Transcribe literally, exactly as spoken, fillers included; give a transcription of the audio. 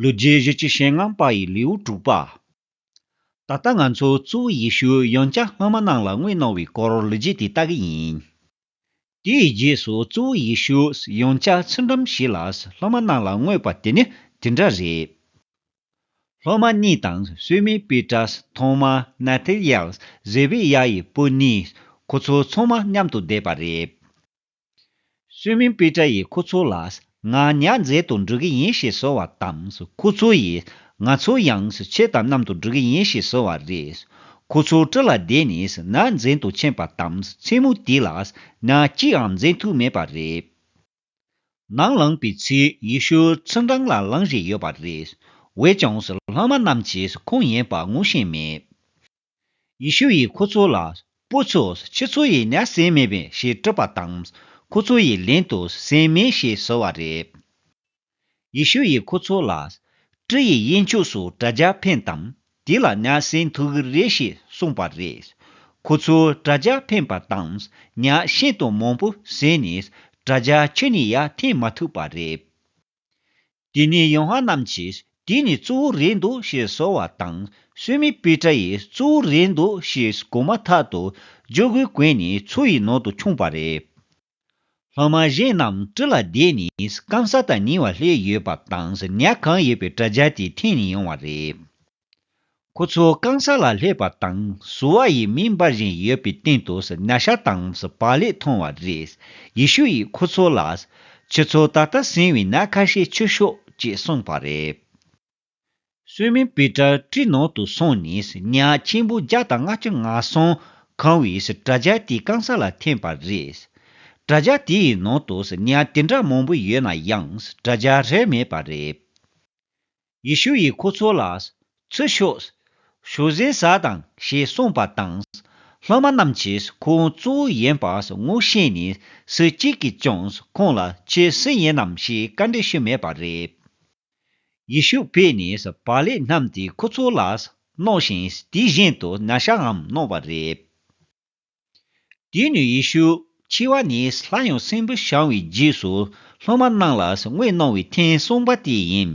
ལོ་རྒྱུས་བཞི་བཅུ་ཞེ་ལྔ་པ་ཡི་ལེའུ་དྲུག་པ། ད་ལྟ་ང་ཚོ་གཙོ་བོ་ཡེ་ཤུ་ཡང་བསྐྱར་སློབ་མ་རྣམས་ལ་དངོས་གནང་བའི་སྐོར་ལོ་རྒྱུས་དེ་ལྟ་གི་ཡིན། དེའི་རྗེས་སུ་གཙོ་བོ་ཡེ་ཤུ་ཡང་བསྐྱར་ཚུལ་ཁྲིམས་ཞིག་ལ་སློབ་མ་རྣམས་ལ་བསྔོས་པ་དེ་ནི་དེ་འདྲ་རེད། སློབ་མ་གཉིས་དང་སི་མོན་པེ་ཏྲ། ཐོ་མ། ནཱ་ཐེ་ནི་ཨེལ། ཟེ་བེ་ཡ་ཡི་བུ་གཉིས། ཁོ་ཚོ་ཚང་མ་མཉམ་དུ་བསྡད་པ་རེད། སི་མོན་པེ་ཏྲ་ཡིས་ཁོ་ཚོ་ལ། ང་ཉ་འཛིན་དུ་འགྲོ་གི་ཡིན་ཞེས་ཟེར་བ་དང་། ཁོ་ཚོ་ཡིས། ང་ཚོ་ཡང་ཁྱེད་དང་མཉམ་དུ་འགྲོ་གི་ཡིན་ཞེས་ཟེར་བ་རེད། ཁོ་ཚོ་གྲུ་ལ་བསྡད་ནས་ཉ་འཛིན་དུ་ཕྱིན་པ་དང་། མཚན་མོ་དེ་ལ་ཉ་གཅིག་ཡང་འཛིན་ཐུབ་མེད་པ་རེད། ནམ་ལངས་པའི་ཚེ་ཡེ་ཤུ་ཚུལ་ཁྲིམས་ལ་ལངས་བཞིན་ཡོད་པ་རེད། འོན་ཀྱང་སློབ་མ་རྣམས་ཀྱིས་ཁོང་ཡིན་པ་ངོ་ཤེས་མེད། ཡེ་ཤུ་ཡིས་ཁོ་ཚོ་ལ། བུ་ཚོ། ཁྱེད་ཚོ་ཡིས་ཉ་ཟོས་མེད་པས་ཞེས་དྲིས་པ་དང་། ཁོ་ཚོ་ཡིས་ལན་དུ་ཟོས་མེད་ཞེས་ཟེར་བ་རེད། ཡེ་ཤུ་ཡིས་ཁོ་ཚོ་ལ། གྲུ་ཡི་གཡས་ཕྱོགས་སུ་དྲ་རྒྱ་འཕེན་དང་། དེ་ལ་ཉ་ཟིན་ཐུབ་ཀྱི་རེད་ཞེས་གསུངས་པ་རེད། ཁོ་ཚོས་དྲ་རྒྱ་འཕེན་པ་དང་། ཉ་ཤིན་ཏུ་མང་པོ་ཟིན་ནས་དྲ་རྒྱ་ཁྱོན་ནས་ཡར་འཐེན་མ་ཐུབ་པ་རེད། དེ་ནས་ཡོ་ཧ་ནན་གྱིས། དེ་ནི་གཙོ་བོ་རེད་འདུག་ཞེས་ཟེར་བ་དང་། སི་མོན་པེ་ཏྲ་ཡིས་གཙོ་བོ་རེད་འདུག་ཞེས་གོ་མ་ཐག་ཏུ་རྒྱུག་གུ་གོན་ནས་མཚོ་ཡི་ནང་དུ་མཆོངས་པ་རེད། སློབ་མ་གཞན་རྣམས་གྲུ་ལ་བསྡད་ནས་སྐམ་ས་དང་ཉེ་བར་སླེབས་ཡོད་པ་དང་། ཉ་གང་ཡོད་པའི་དྲ་རྒྱ་དེ་འཐེན་ནས་ཡོང་བ་རེད། ཁོ་ཚོ་སྐམ་ས་ལ་སླེབས་པ་དང་ཟུར་བ་ཡི་མེ་འབར་བཞིན་ཡོད་པའི་སྟེང་དུ་ཉ་ཤ་དང་བག་ལེབ་མཐོང་བ་རེད། ཡེ་ཤུ་ཡིས་ཁོ་ཚོ་ལ། ཁྱེད་ཚོ་ད་ལྟ་ཟིན་པའི་ཉ་ཁ་ཤས་འཁྱེར་ཤོག་ཅེས་གསུངས་པ་རེད། སི་མོན་པེ་ཏྲ་གྲུའི་ནང་དུ་སོང་ནས་ཉ་ཆེན་པོ་བརྒྱ་དང་ལྔ་བཅུ་ང་གསུམ་གང་བའི་དྲ་རྒྱ་དེ་སྐམ་ས་ལ་འཐེན་པ་རེད། དྲ་རྒྱ་དེའི་ནང་དུ་ཉ་དེ་འདྲ་མང་པོ་ཡོད་ན་ཡང་དྲ་རྒྱ་རེག་མེད་པ་རེད། ཡེ་ཤུ་ཡིས་ཁོ་ཚོ་ལ། ཚུར་ཤོག་ཤོག་ཟས་ཟ་དང་ཞེས་གསུངས་པ་དང་། སློབ་མ་རྣམས་ཀྱིས་ཁོང་གཙོ་བོ་ཡིན་པ་ངོ་ཤེས་ནས་སུ་གཅིག་གིས་ཀྱང་ཁོང་ལ་ཁྱེད་སུ་ཡིན་ནམ་ཞེས་བཀའ་འདྲི་ཞུས་མེད་པ་རེད། ཡེ་ཤུ་ཕེབས་ནས་བག་ལེབ་བསྣམས་ཏེ་ཁོ་ཚོ་ལ་གནང་ཞིང་དེ་བཞིན་དུ་ཉ་ཤ་འམ་གནང་བ་རེད། དེ་ནས་ཡེ་ཤུ་འཆི་བ་ནས་སླར་ཡང་གསོན་པོར་བྱུང་བའི་རྗེས་སུ་སློབ་མ་རྣམས་ལ་དངོས་གནང་བའི་ཐེངས་གསུམ་པ་དེ་ཡིན།